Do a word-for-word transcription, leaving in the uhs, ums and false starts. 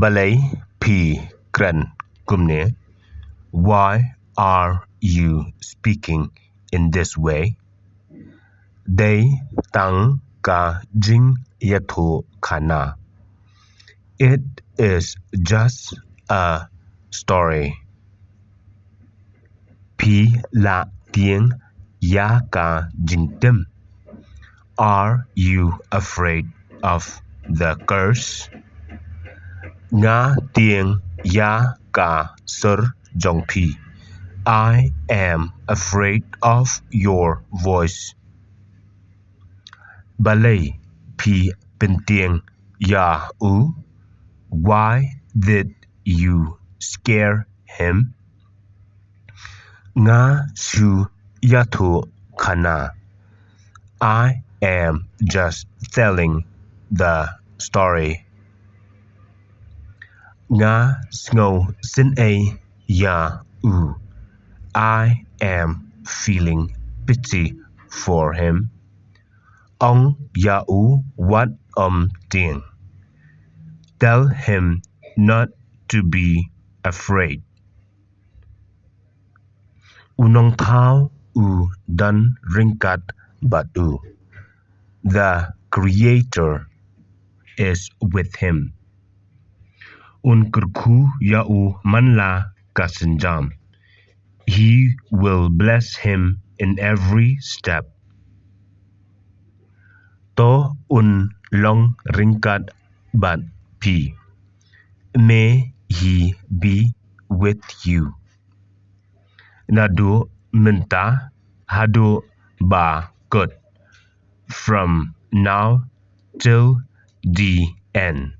Balei phi kren kumne? Why are you speaking in this way? Dei tang ka jingïathuhkhana. It is just a story. Phi la tieng ïa ka jingtim? Are you afraid of the curse? Nga tieng ïa ka sur jong phi. I am afraid of your voice. Balei phi pyntieng ïa u? Why did you scare him? Nga shu ïathuhkhana. I am just telling the story. Nga sngewsynei ïa u. I am feeling pity for him. Ong ïa u wat ym tieng. Tell him not to be afraid. U Nongthaw u don ryngkat bad u. The Creator is with him. Un kyrkhu ïa u man la ka sienjam. He will bless him in every step. To un long ryngkat bad phi. May he be with you. Naduh mynta haduh ba kut. From now till the end.